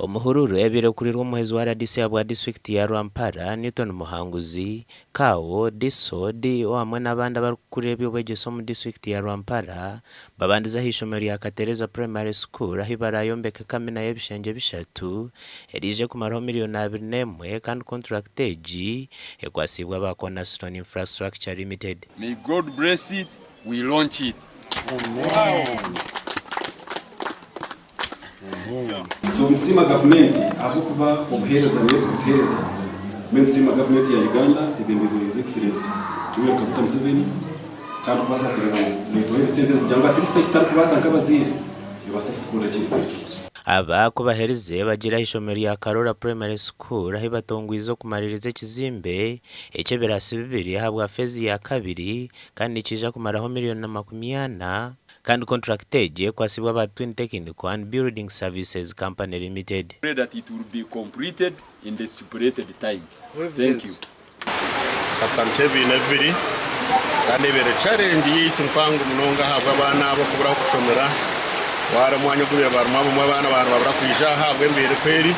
Omuhururu ebaire ekurirwe omuhwezi wa rdc ahabwa disiturikiti ya Rwampara, Newton Muhanguzi, Kao, DISO, DEO hamwe n'abandi abarikukurira eby'obwegyese omu disiturikiti ya Rwampara babandize ah'eishomero rya Katereza Primary School ahi barayombeke kamina y'ebishengye bishatu eriije kumaraho miriyoni 21 kandi konturakiti egi ekwatsiibwe aba Cornerstone Infrastructure Limited. May God bless it, we launch it. So nitusiima gavumenti ahabw'okuba obuheereza niyo erikutuheereza. Mbwenu nitusiima gavumenti ya Uganda ebembirwe His Excellency Yoweri Kaguta Museveni kandi kubaasa kureeba ngu neetuha esente ezi kugira ngu at least eki tutarikubaasa nk'abazaire ebaase kutukorera ekintu ekyo. Aba ku baherize bagiire ah'eishomero rya Karora Primary School ahi batongwize okumaririza ekizimbe eky'ebiraasi bibiri ahabwa feezi ya kabiri kandi nikiija kumaraho miriyoni na 40. Kandi konturakiti egi ekwatsibwe aba Twin Technical and Building Services Company Limited. Pray that it will be completed in the stipulated time. Thank you. Tukatandika ebibiina bibiri kandi ebaire challenge yaitu mpango munonga ahabw'abaana abo okubura ah'okushomera. Waara omwanya ogu babaire barimu abamwe abaana baaba nibabura kwija aha ahabw'embeera oku eri.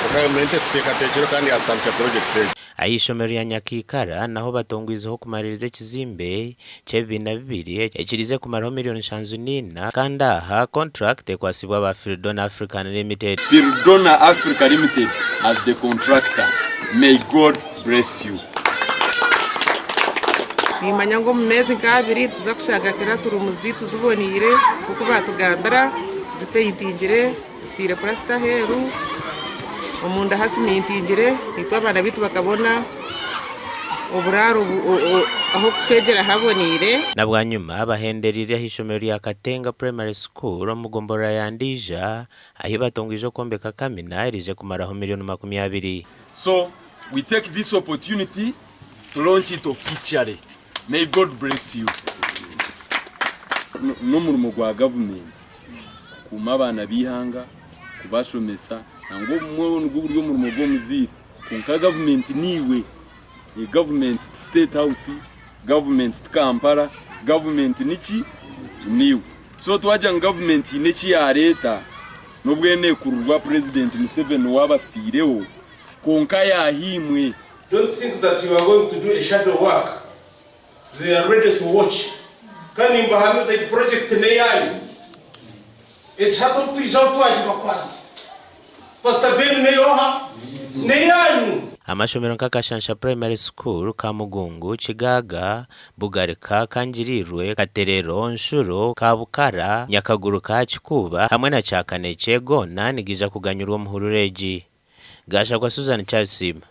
Kwonka gavumenti etuteekateekireho kandi yaatutandikira purojekiti egi. Aha ishomero rya Nyakiikara naho batongwizeho kumaririza ekizimbe ky'ebibiina bibiri ekirize kumaraho miriyoni 74 kandi aha kontrakiti ekwatsibwe aba Fildona African Limited. Fildona Africa Limited as the contractor. May God bless you. Nimanya ngu omu meezi nk'abiri nituza kushanga classrooms zaitu ziboneire nk'oku baatugambira, zipaintingire, zitaire pulasita aheeru, omunda hasimintingire, itwe abaana baitu bakabona oburaaro ah'okwegyera haboneire. Na bwanyima bahendereire aha ishomero rya Katenga Primary School omu gomborora ya Ndiija ahi batongwize okwombeka kamina eriije kumaraho miriyoni 20. So we take this opportunity to launch it officially. May God bless you. N'omurimo gwa gavumenti kukuuma abaana b'eihanga, kubashomesa nangwa obumwe nigwo guri omurimo gw'omuzaire kwonka gavumenti niiwe. Gavumenti ti state house, gavumenti ti Kampala, gavumenti niki? Niiwe. So twagira ngu gavumenti haine eki yaareeta n'obu ekurirwa Purezidenti Museveni waaba afiireho kwonka yaaha imwe. Don't think that you are going to do a shadow work, they are ready to watch kandi nimbahamiza egi project neyanyu egi hati obu twijaho twagibakwasa Pastor Ben neyoha? Neyanyu. Amashomero nka Kashansha Primary School, Kamugungu, Kigaaga, Bugarika, Kangirirwe, Katerero, Nshuro, Kabukara, Nyakaguruka, Kikuuba hamwe na Kyakanekye goona nigaija kuganyurwa omu hururu egi. Gashakwa Susan Charles Siima.